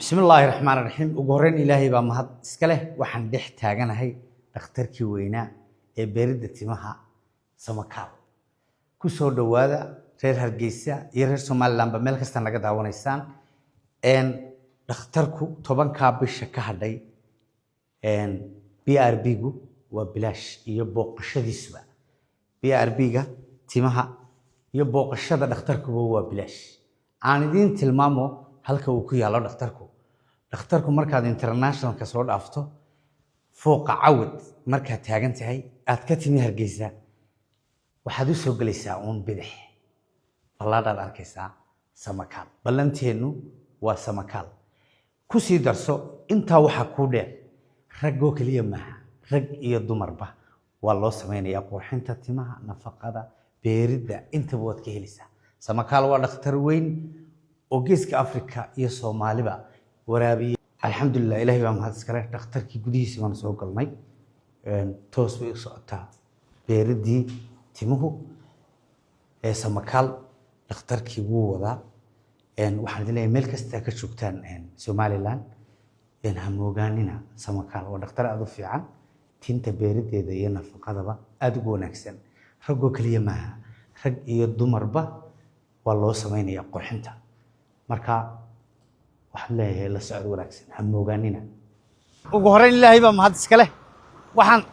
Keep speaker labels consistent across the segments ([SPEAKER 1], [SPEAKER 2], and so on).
[SPEAKER 1] Bismi illaahi raxmaan raxiim. Ugu horreyn Ilaahay baa mahad iska leh. Waxaan dhex taaganahay dhakhtarkii weynaa ee beeridda timaha, Samakaal. Ku soo dhowaada reer Hargeysa iyo reer Somalilandba, meel kasta naga daawanaysaan. Dhakhtarku 10-kaa bisha ka hadhay PRP-gu waa bilaash iyo booqashadiisuba. PRP-ga timaha iyo booqashada dhakhtarkuba waa bilaash. Aan idiin tilmaamo halka uu ku yaallo dhakhtarku. Dhakhtarku markaad Internationalka soo dhaafto, fooqa Cawad markaad taagan tahay, aad ka timi Hargeysa, waxaad u soo gelaysaa uun bidix, ballaadhaad arkaysaa, Samakaal. Ballanteennu waa Samakaal. Ku sii darso, intaa waxaa kuu dheer, raggoo keliya maaha, rag iyo dumarba waa loo samaynayaa qurxinta timaha, nafaqada, beeridda, intaba waad ka helaysaa. Samakaal waa dhakhtar weyn oo Geeska Afrika iyo Soomaaliba waraabiyey. Alxamdulilah, Ilahay baa mahad iskale. Dhakhtarkii gudihiisa baan soo galnay. Toos bay u socotaa beeriddii timuhu ee Samakaal. Dhakhtarkii wuu wadaa. Waxaan idin leeyahay, meel kasta ka joogtaan Somaliland, ha moogaanina Samakaal. Waa dhakhtar aada u fiican, tinta beeriddeeda iyo nafaqadaba aada ugu wanaagsan. Raggoo keliya maaha, rag iyo dumarba waa loo samaynayaa qurxinta. Marka waxaan leeyahay, la socod wanaagsan, ha moogaanina. Ugu horreyn Ilaahay baa mahad iska leh. Waxaan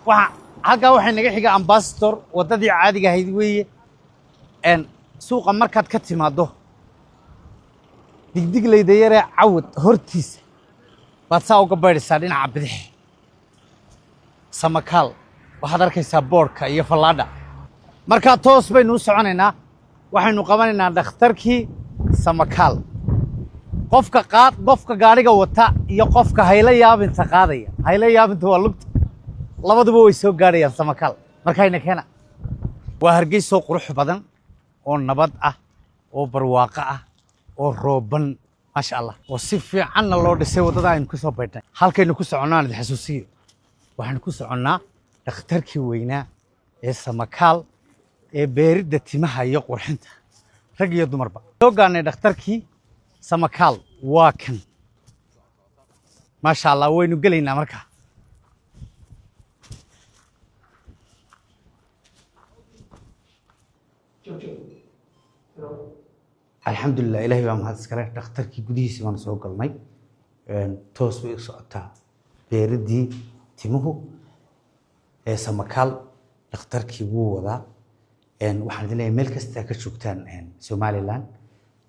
[SPEAKER 1] halkaa waxay naga xiga Ambassador, waddadii caadiga ahayd weeye. Suuqa markaad ka timaaddo, digdiglayda yaree Cawad hortiisa baad saa uga baydhaysaa dhinaca bidix. Samakaal waxaad arkaysaa boodhka iyo fallaadha. Markaa toos baynu u soconaynaa, waxaynu qabanaynaa dhakhtarkii Samakaal. Qofka qaad, qofka gaadhiga wata iyo qofka hayla yaabinta qaadaya, hayla yaabinta waa lugta, labaduba way soo gaadhayaan Samakaal. Markayna keena. Waa Hargeysoo qurux badan oo nabad ah oo barwaaqo ah oo rooban, maasha Allah, oo si fiicanna loo dhisay. Waddada aynu ku soo baydhnay, halkaynu ku soconnaan idin xasuusiyo. Waxaynu ku soconnaa dhakhtarkii weynaa ee Samakaal ee beeridda timaha iyo qurxinta rag iyo dumarba. Soo gaarnay dhakhtarkii Samakaal, waa kan, maasha Allah. Waynu gelaynaa markaa. Alxamdulilah, Ilahay baa mahad iskale. Dhakhtarkii gudihiisa baan soo galnay. Toos bay u socotaa beeriddii timuhu ee Samakaal. Dhakhtarkii wuu wadaa. Waxaan idin leeyahay, meel kasta ka joogtaan Somaliland